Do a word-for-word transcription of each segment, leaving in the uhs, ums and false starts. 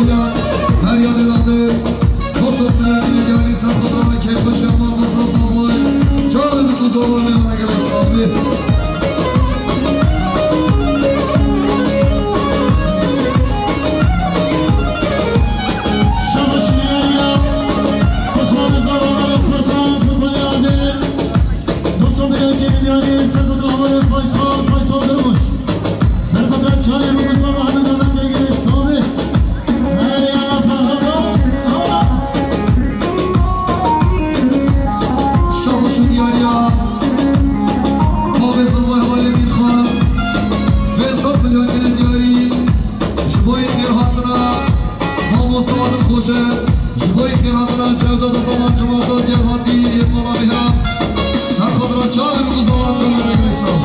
Her yadê date, dostum, bile bile geldi, sen fotoğrafı keyfe şema, mutlu sabah, canım, mutlu sabah, ne bana gerek sahibi. Şabaş Niyariya, Osmanlı Zavalları Fırtan, Fırtan Yadi, Dostum, bile bile geldi, sen fotoğrafı Faysal, Faysal Durmuş. Serpatran çayê min Mustafa Hemîd Ahmet Êgirî Slavê. Her yana Fahado. Şabaş û diyariya. Babê Zavay Halê Mîrxan. Vê zaf milyon gine diyarî. Ji bo xêr hatina. Mamosta Adil Xoce, ji bo xêrhatina Cewdada Taman Cimata Diyarbakir yê mala Mihra, ser xatira çavên ku zawan bûne, gelek sağ ol.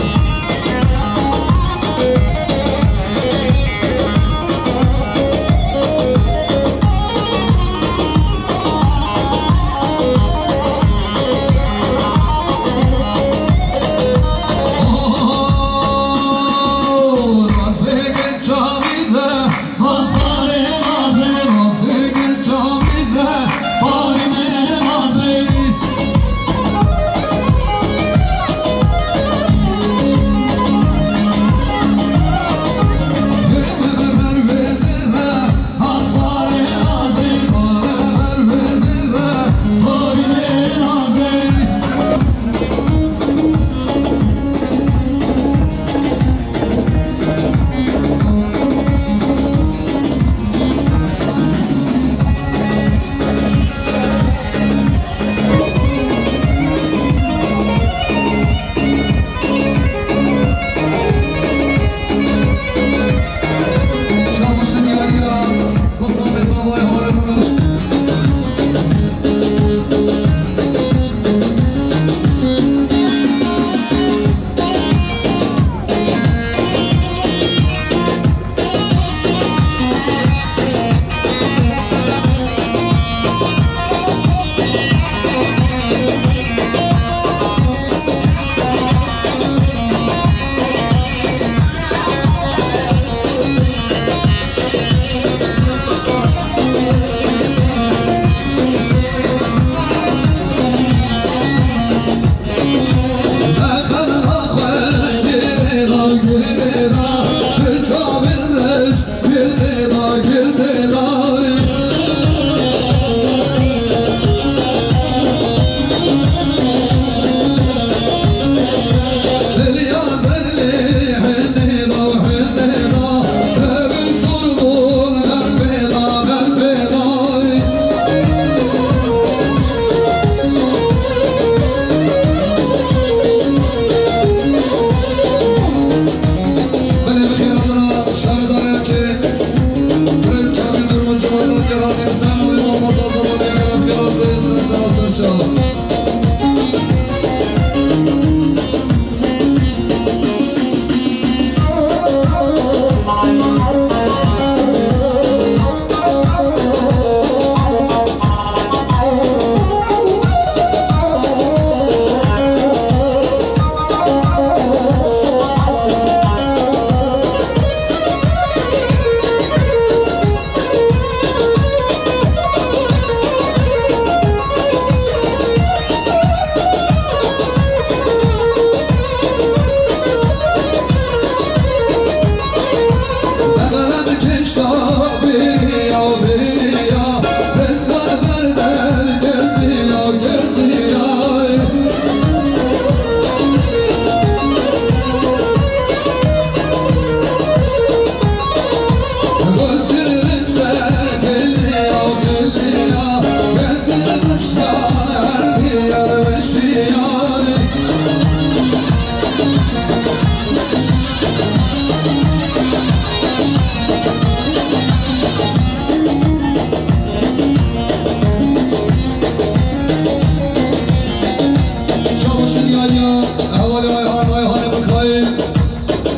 Çavuşun yanya, hevalê Ayhan, Ayhanê Mikayîl.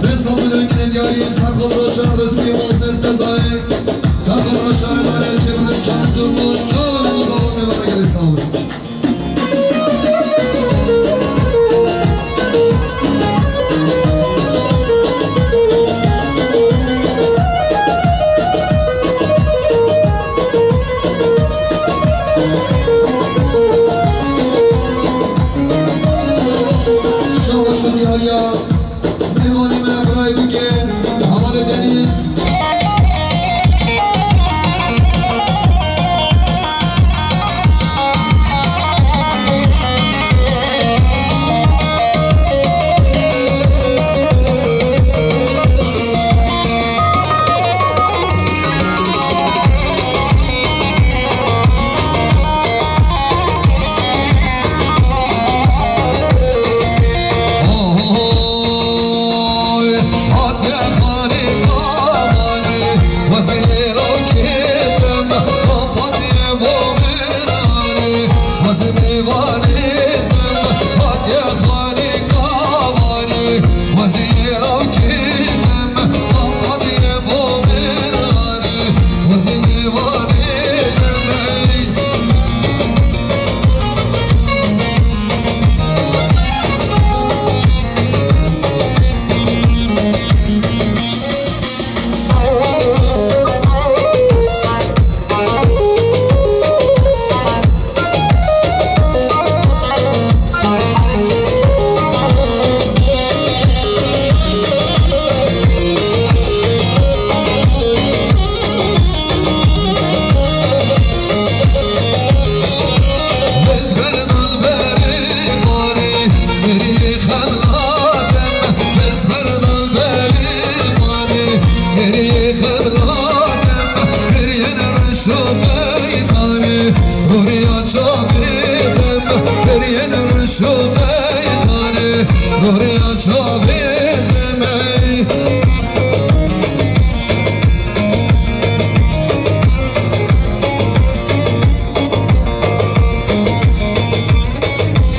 Vê sabunên gine diyarî, ser xwe roşan resmî Mozet Qezayê, ser xwe roşan dare Kemrez Çavuşun, çavên Muzaffer Mehmet Gelê Sağ olun.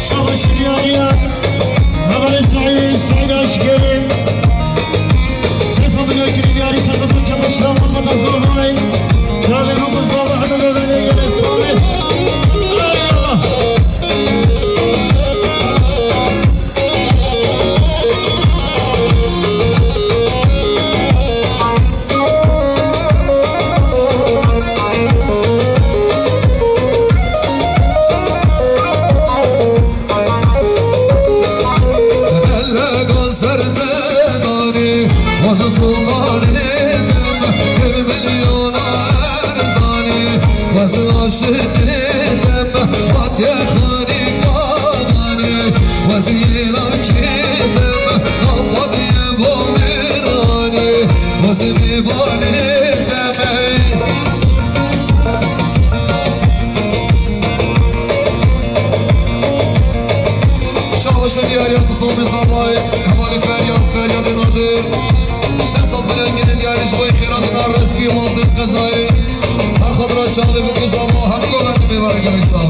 Şabaş diyarî ya. Mexalê Seîd, Seîd Aşkerî. Ses alıyor ki diyarî sakın çamaşır almadan zorlayın. Çağırın bu zorla hadi böyle gelin. Ey Allah. Şabaş diyarî ya Musulmê Zadayê, hevalê feryad, feryadê nadir. Ses at bilengê diyarî ji bo xêratê na resmî wazdên qezayê. Ser xwe dira çavê bikuz Allah, hemû golan mêvarek Îsa.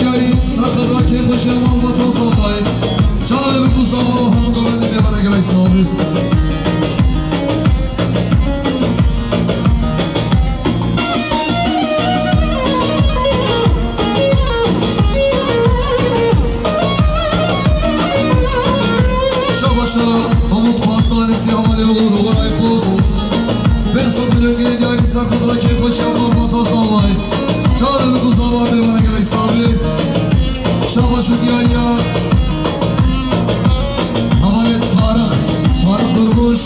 Serxedra kêfxweşiya malbata Zavayê. Çavê min ku Zava hemû govendê bê bere gelek sax bî. Şabaşa Mahmut Pastanesi havale olur, oğur Aykut. Pênc sed milyon gine diyarî Serxedra kêfxweşiya malbata Zavayê. Çavê min ku Zava bê bere gelek sax bî. Şabaş û diyariya hevalê Tarık, Tarık Durmuş.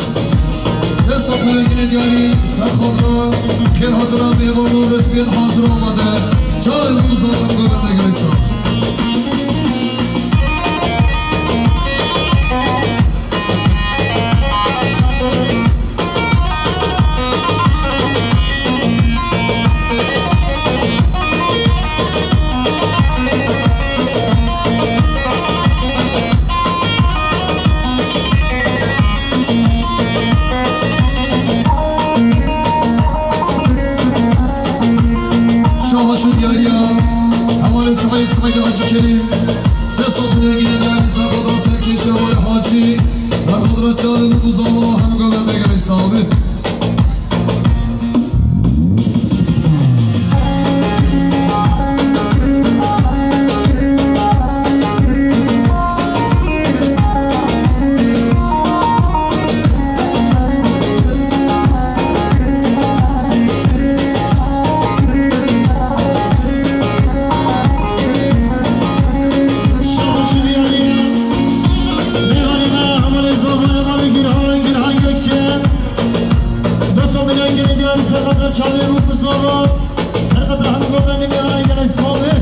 Sê sed milyon gine diyarî Serxedra kêr hatina mêvan û resmiyet hazir amade. Çavê min ku Zava bê bere gelek sax. Şabaş û diyariya hevalê Sibay, Sibay Hacı Kerim. Sê sed milyon gine diyarî Serxedra serkêşiya hevalê Hacî. Serxedra çavê min ku Zava hemû govendê gelek sax bî. Şabaş û diyariya mêvanê me, hevalê Zava, hevalê Gurhan, Gurhan Gökçe. Du sed milyon gine diyarî Serxedra çavê min ku Zava. Serxedra hemû govendê bê bere gelek sax bî.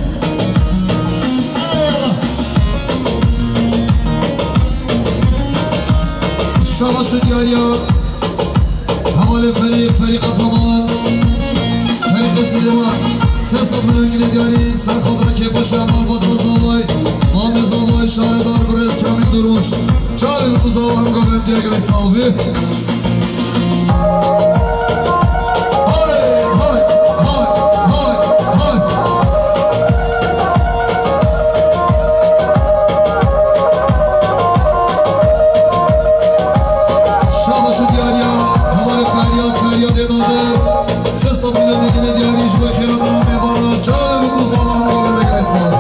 Eyvallah. Şabaş û diyariya hevalê Ferî, Ferî Kahraman, Ferî Silêman. Sê sed milyon gine diyarî Serxedra kêfxweşiya malbata Zavayê, Mamê Zavayê, şaredar birêz Kamîl Durmuş. Çavê min ku Zava hemû govendê gelek sax bî. Hay, hay, hay, hay, hay. Şabaş û diyariya hevalê Feryad, Feryadê Nadir. Sê sed milyon gine diyarî ji bo xêra dana mêvana. Çavê min ku Zava hemû govendê gelek sax.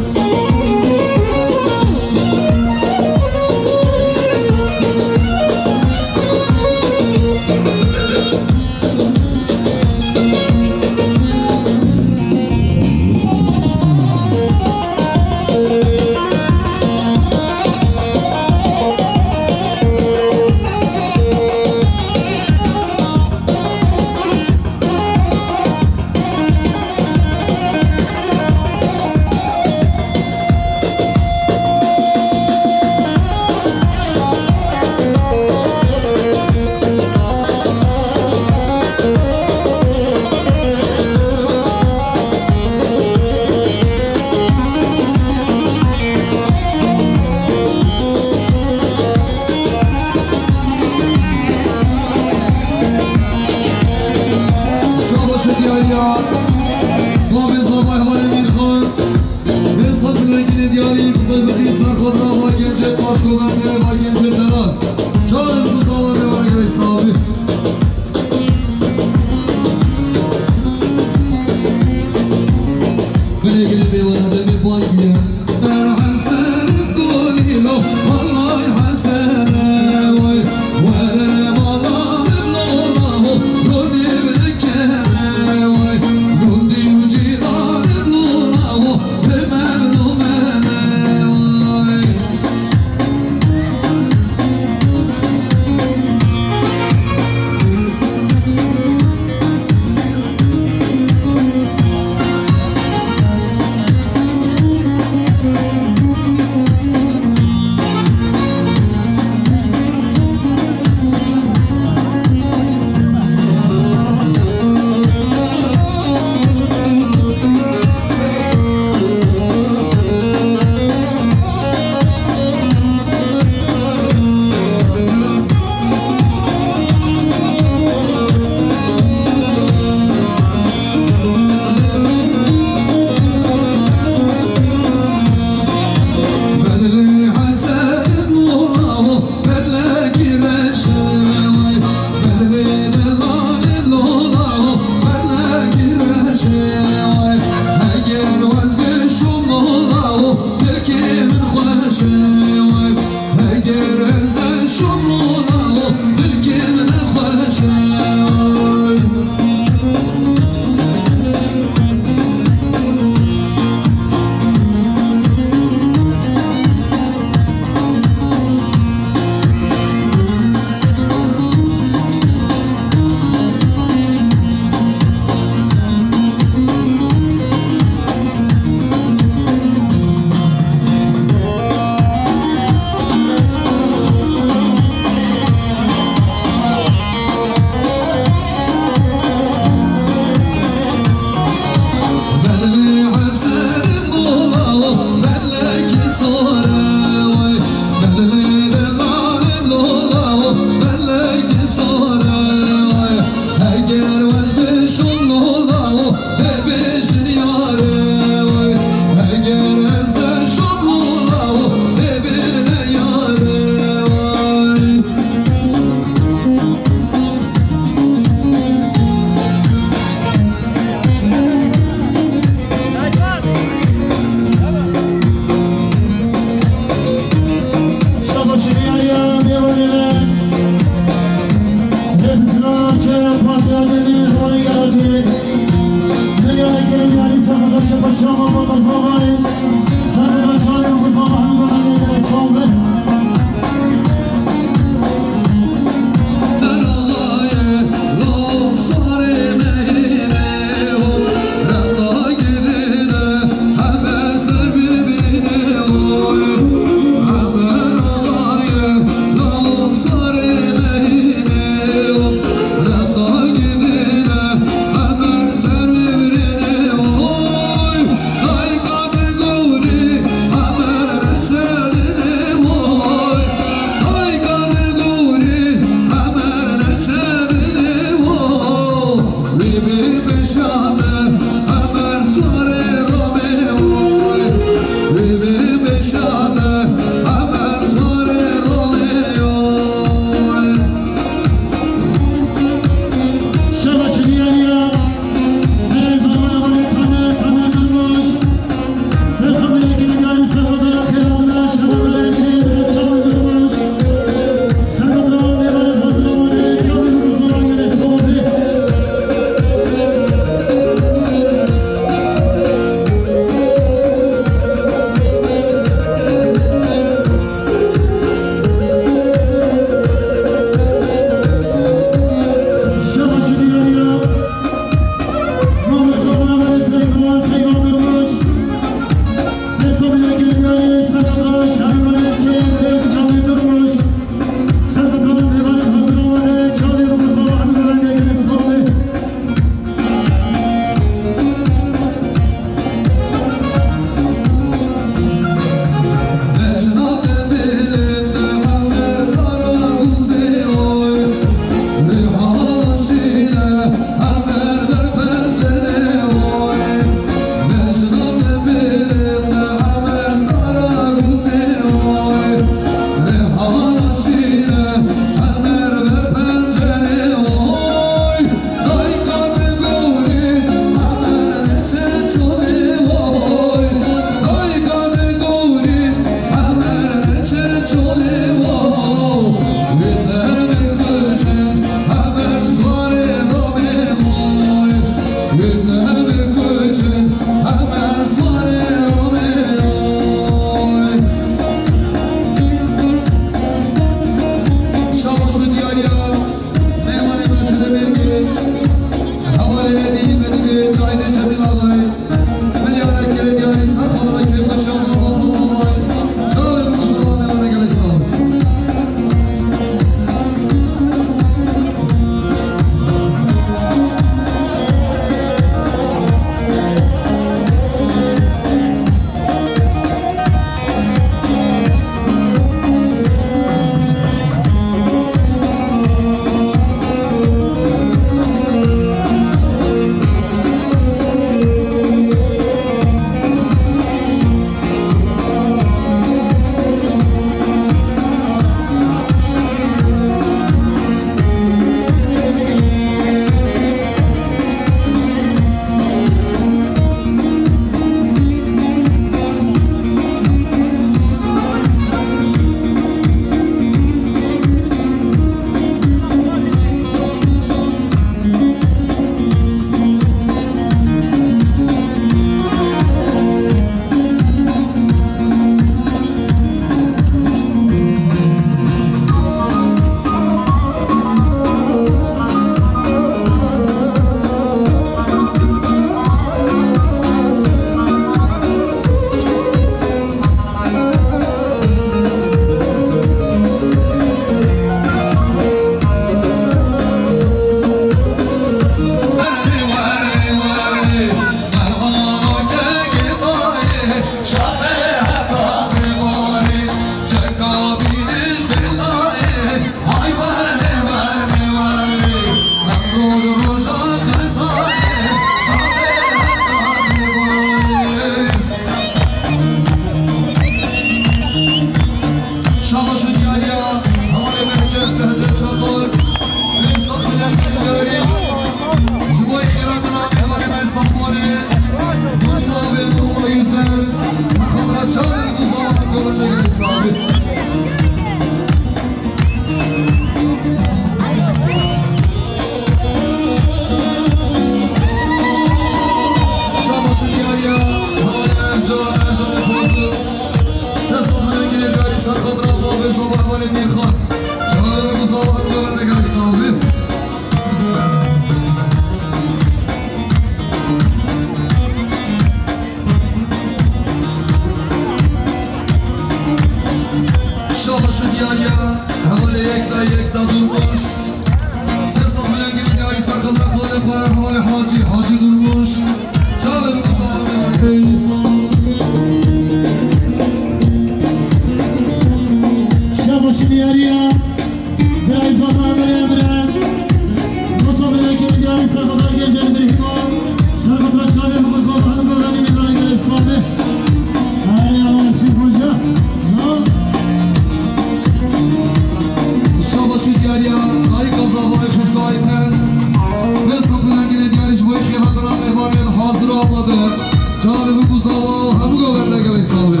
Çavê min ku zava hemû govende gelek sağ be.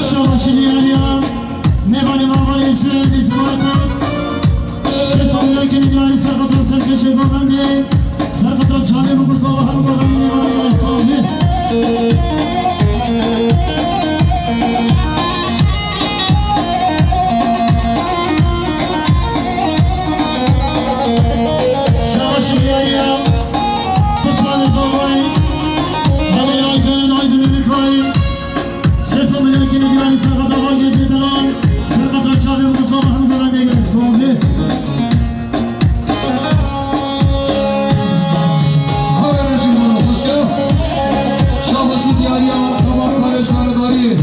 Şabaşî diyariya, mêvanê malbarê ji dîzmarkot. Şêst û nehkê diyarî serqetra serkêşê govendê, serqetra çavê min ku zava hemû govendê mêvanê gelek sağ be. Şabaşî diyariya, pişmanê zavayî, Hemî Aydin, Aydin Êmîkayî. Sêso milyonekî nîgîranî serqetra Valgê Cêdelan, serqetra çavê min ku zava hemû govendê gelek sağ be. Haberê ji min hoşke. Şabaşî diyariya xebatkarê şaredariyê.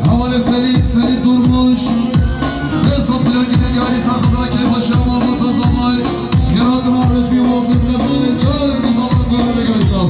Hevalê Ferîd, Ferîd Durmuş. Sêso milyonekî nîgîranî serqetra keyfa şema malbata zavayê. Xêr hatin, arêz bî, wazin qezayê, çavê min ku zava hemû govendê gelek sağ.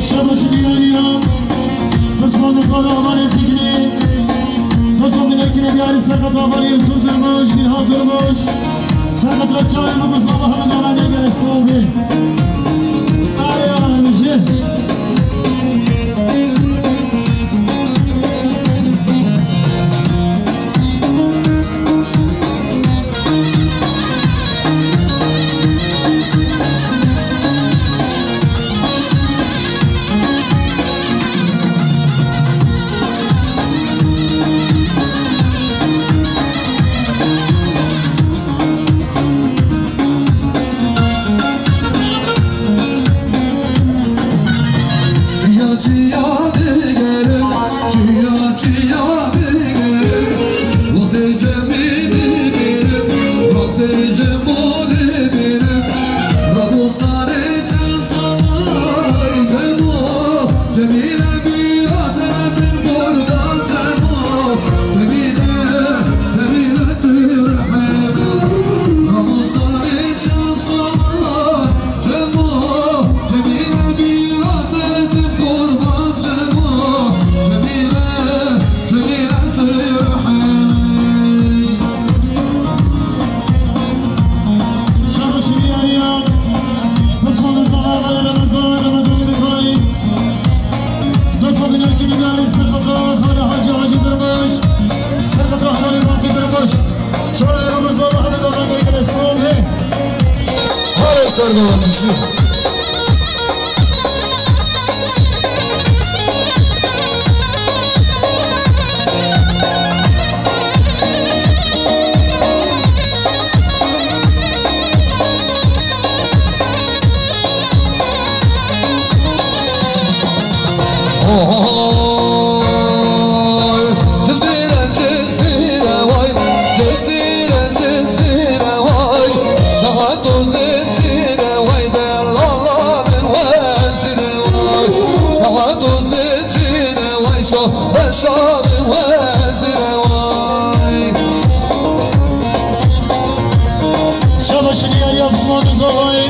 Şabaşî diyariya, pismandê xala Amalê Tîgirî, pismandê Tîgirî diyarî serqetra Amalê Yusuf Durmuş, Bilha Durmuş, serqetra çavê min ku zava hemû govendê gelek sağ be. Arê, arê, mijê. Çiya çiya digerim, çiya çiya digerim. Wextê Cemîlî bînim, wextê Cemolî bînim. Rabostanê çend salay Cemo, Cemîle bîra te tim qurban Cemo. Cemîle, Cemîle tu rehme. Rabostanê çend salay Cemo, Cemîle bîra te tim qurban Cemo, Cemîle, Cemîle tu rehemî. Şabaşî diyariya, pismandê zava Ramazan, Ramazan Êmîkayî. Dosta milyonekî nîgîranî serqetra Xalê Hacî, Hacî Durmuş, serqetra Xalê Bakî Durmuş. Çavê min ku zava hemû govendê gelek sağ be. Hale ser devam düşün. Oho. Şabaş diyarî Osman Rıza Bey,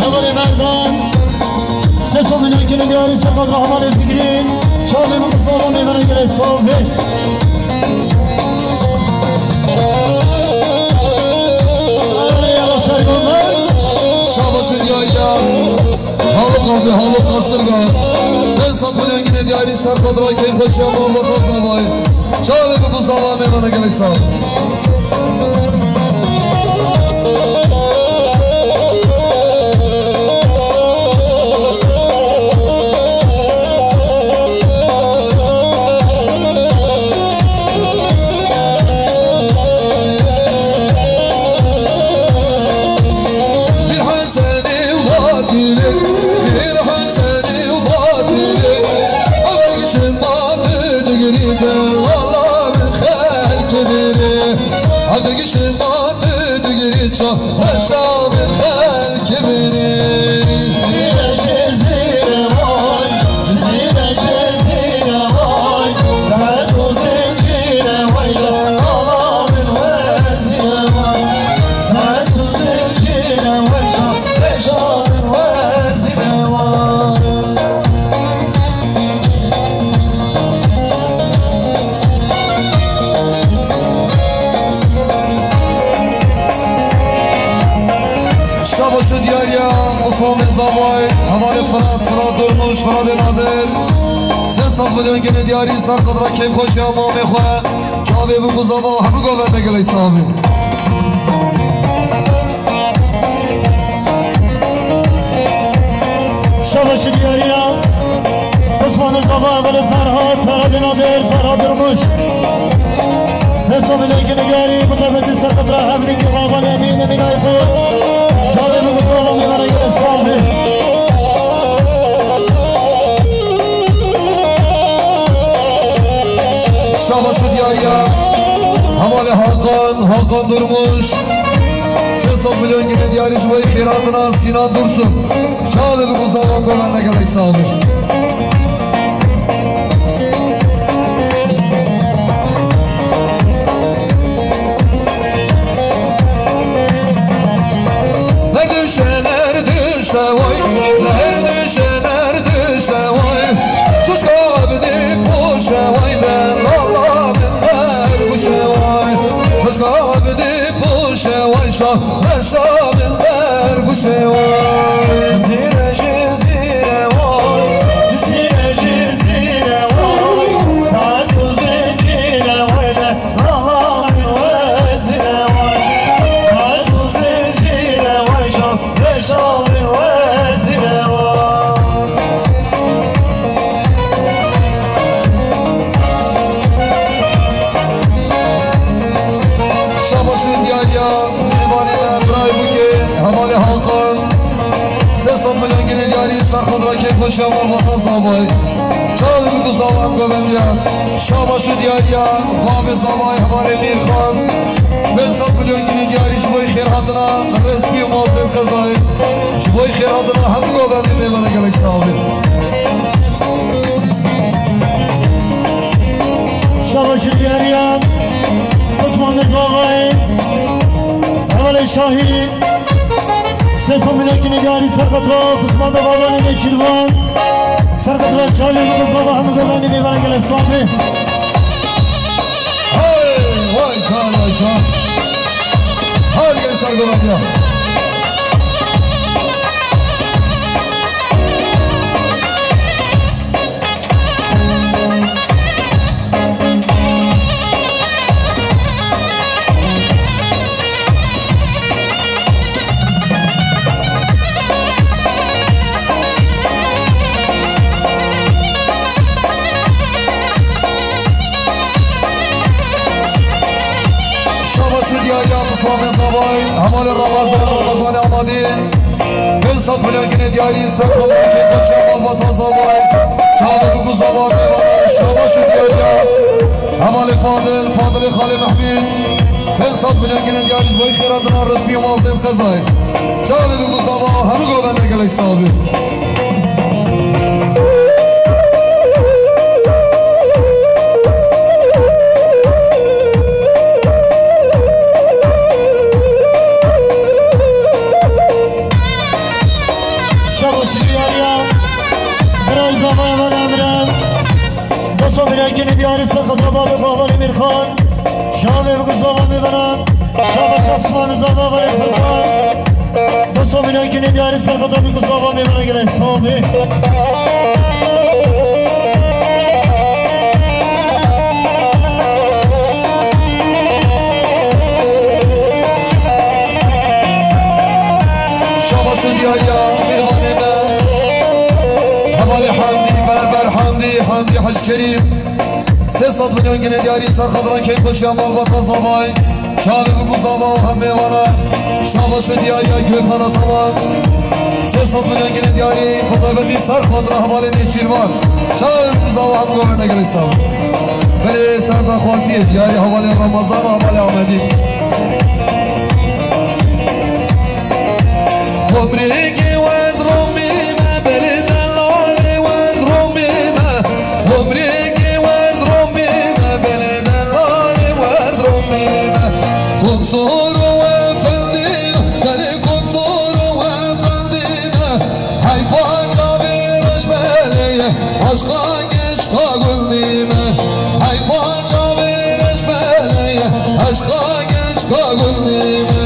hevalê Merdan, Sesa Milyonkî diyarî Sefa Rahmanê Fikrî, çavê min Rıza Bey, mêvana gelek sağ ol. Şabaş diyarî ya. Halok abi, Halok Kasırga. Pênc sed milyon gine diyarî ser xwe dira keyf xweşiya malbata zavayê. Çavê biku zava mêvana gelek sağ. Bir Hesenî û Batilî, bir Hesenî û Batilî, ev dikişin ma tu digirî delala min xelkî dirî. Ev dikişin ma tu digirî ça, beşa min xelkî birî. Zîrekê zîre vay, zîrekê zîre vay, dert û zincîre vay, ala min wezîre vay. Şabaş û diyariya Osman Zavay, hevalê Firat, Firat Durmuş, Firatê Nadir. Sê sed milyon gine diyarî ser xwe dira keyf xweşiya mamê xwe. Çavê biku zava hemû govende gelek sağ bî. Şabaş diyariya Osman Mustafa, Eveli Ferhat, Ferhat Nadir, Ferhat Durmuş. Hesabı da yine diyari, bu da bizi sakatla, hevlin ki baban emin, emin ayıkı. Şabaş Mustafa, Mustafa, Mustafa. Şabaş û diyariya hevalê Hakan, Hakan Durmuş. Sê sed milyon gine diyarî ji bo xêratina Sinan Dursun. Çavê biku zava govende gelek sağ bî. Her düşe, her düşe vay, her düşe, her düşe vay. Şuşka abdi poşe vay, ben Allah min ver guşe vay. Şuşka abdi poşe vay, şah, şah min ver guşe vay. Zire, zire vay, zire, zire vay. Saz kuzin zire vay, ben Allah min wezire vay. Saz kuzin zire vay, şah. Şabaş û diyariya, mêvanê me, birayê Bukê, hevalê Hakan. Sê sed milyon gine diyarî, ser xwe dira keyf xweşiya malbata zavay. Çavê biku zava em govendiya. Şabaş û diyariya, bavê zavay, hevalê Mîrxan. Pênc sed milyon gine diyarî ji bo xêrhatina Resmî û Mazlêt Qezayê. Ji bo xêrhatina hemû govendê mêvana gelek sağ bî. Şabaş û diyariya Osman Zavayê, hevalê Şahî. Sê sed milyon gine diyarî ser xwe dira Osman Zavayê Nêçîrvan. Ser xwe dira çavê Osman Zavayê hemû govendê mêvana gelek sağ bî. Hey, vay can, vay can. Hadi gel sargılar ya. Şabaş û diyariya Musafir Zavay, hevalê Ramazan, Ramazanê Amadî. Pênc sed milyon gine diyarî ser xwe dira keyf xweşiya malbata Zavay. Çavê biku zava mêvana, şabaş û diyariya. Hevalê Fadil, Fadilê Xalê Mehmî. Pênc sed milyon gine diyarî ji bo xêratina Resmî û Mazlêt Qezayê. Çavê biku zava, hemû govende gelek sağ bî. Kine diyarî serqet re bavê xwe hevalê Mîrxan. Çavê bi guzava mêvana. Şaba şab sima nizava hevalê Furkan. Dosto mîna kine diyarî serqet re bi guzava mêvana gelek sağ ol. Şabaş û diyariya mêvanê me. Hevalê Hamdî, Berber Hamdî, Hamdî Hec Kerîm. Sê sed milyon gine diyarî ser xatira keyf xweşiya malbata zavay. Çavê bi guzava û hem mêvana. Şabaş û diyariya Gökhan Ataman. Sê sed milyon gine diyarî bi taybetî ser xatira hevalê Nêçîrvan. Çavê bi guzava hem govende gelek sağ. Belê ser daxwaziyê diyarî hevalê Ramazan û hevalê Amedî. Xumrêkê wez romî me, belê delalê wez romî me. Xumrêkê wez romî me, belê delalê wez romî me. Komsoro efendî me, belê komsoro efendî me. Heyfa çavê reşbelê ye, aşqa keçka gundî me. Heyfa çavê reşbelê ye, aşqa keçka gundî me.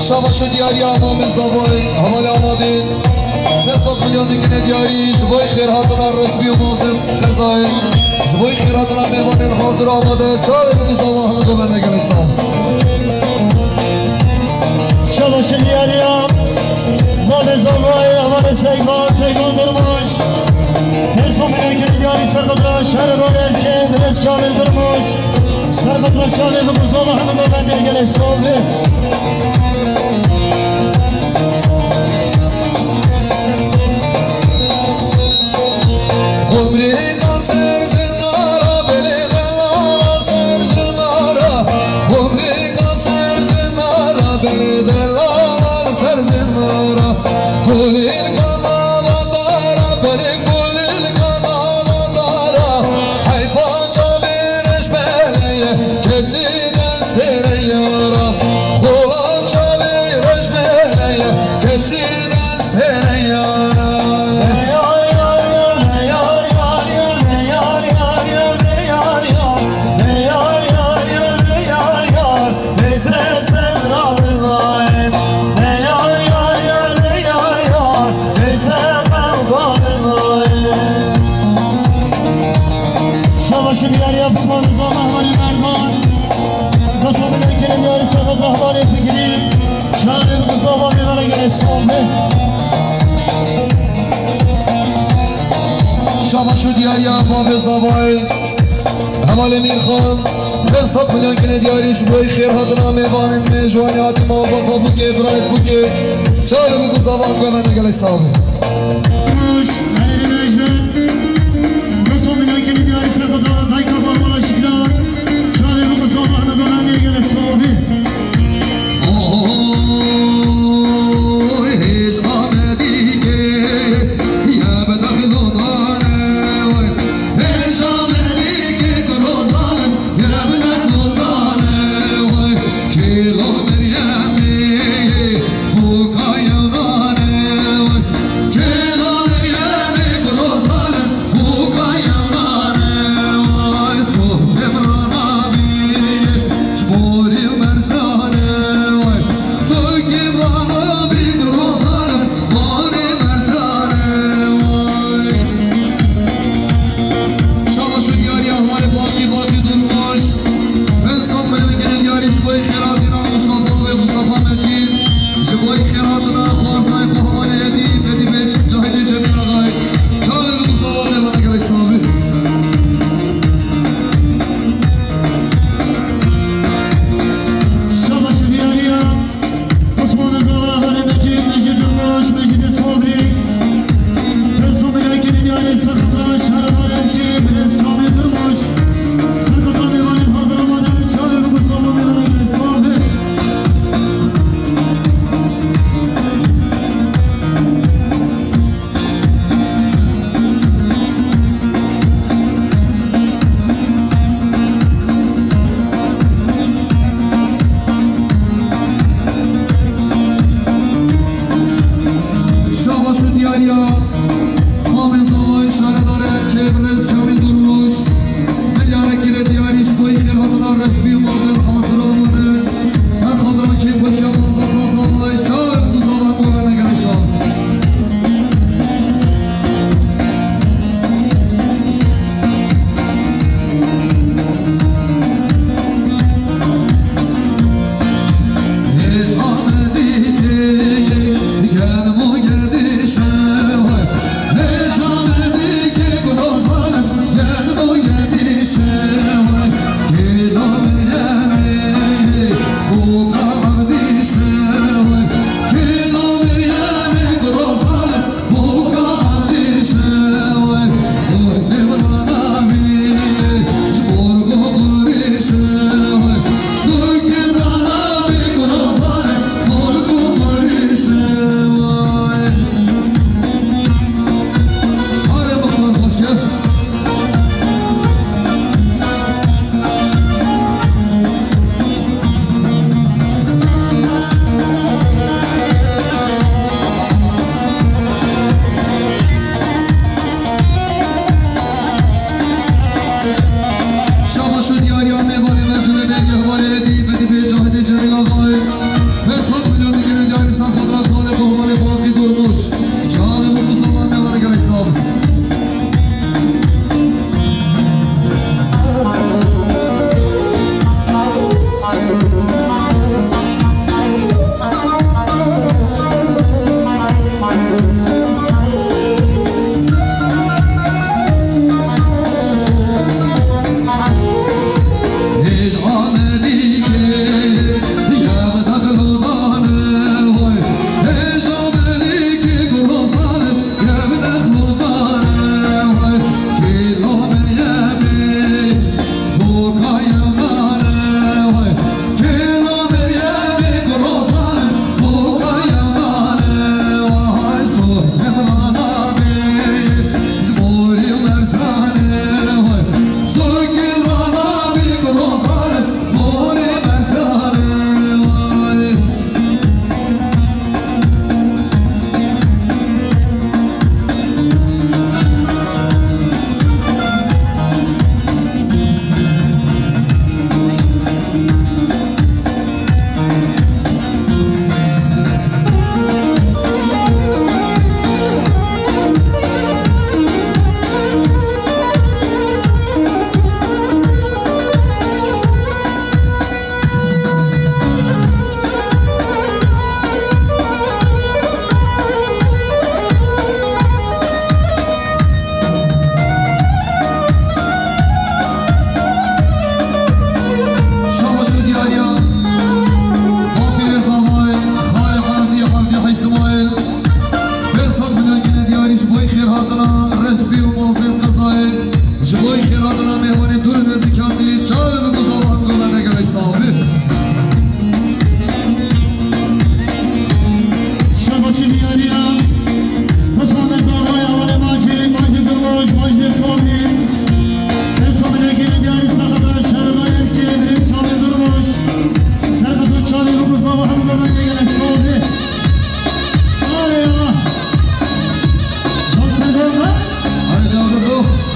Şabaş û diyariya Mamê Zavayê, hevalê Amadê. Sê sed milyon dikine diyarî, ji bo xêrhatina Resmî û Mazin Xezayê. Ji bo xêrhatina mêvanên hazir amade, çavê bi guzava hemû govende gelek sağ. Şabaş û diyariya Mamê Zavayê, hevalê Seydan, Seydan Durmuş. Hêso milyon kine diyarî serqet re şerê Dorelkê, Dilêz Kamil Durmuş. Serqet re çavê bi guzava hemû govende gelek sağ. Xumrêka ser zindara, belê delala ser zindara. Xumrêka ser zindara, belê delala ser zindara. Kulîlka nava dara, belê kulîlka nava dara. Heyfa çavê reşbelê ye, keçî destê reyara. Xulam çavê reşbelê ye, keçî destê reyara. Şabaş û diyariya Pismaniza Mehmanî Merdan. Dest û bilekê diyarî serqet re hevalê Fikirî. Çavê bi guzava mêvana gelek sağ be. Şabaş û diyariya Bavê Zavayê. Hevalê Mîrxan, pênc sed milyon kine diyarî ji bo xêrhatina mêvanên me, ji wanî hatî malbata bûkê, birayet bûkê. Çavê bi guzava govende gelek sağ be. Roj, Erê Necdet, Roso milyon kine diyarî serqet re dayka Barmala Şikran. Çavê bi guzava hemû govende gelek sağ be. Oy, hêj Amedî ke ye bi dexil û dane, oy, hêj Amedî ke guro zalim ye bi dexil û dane, oy, kêlo Meryemê bûka yew dane, oy, kêlo Meryemê. Bravo.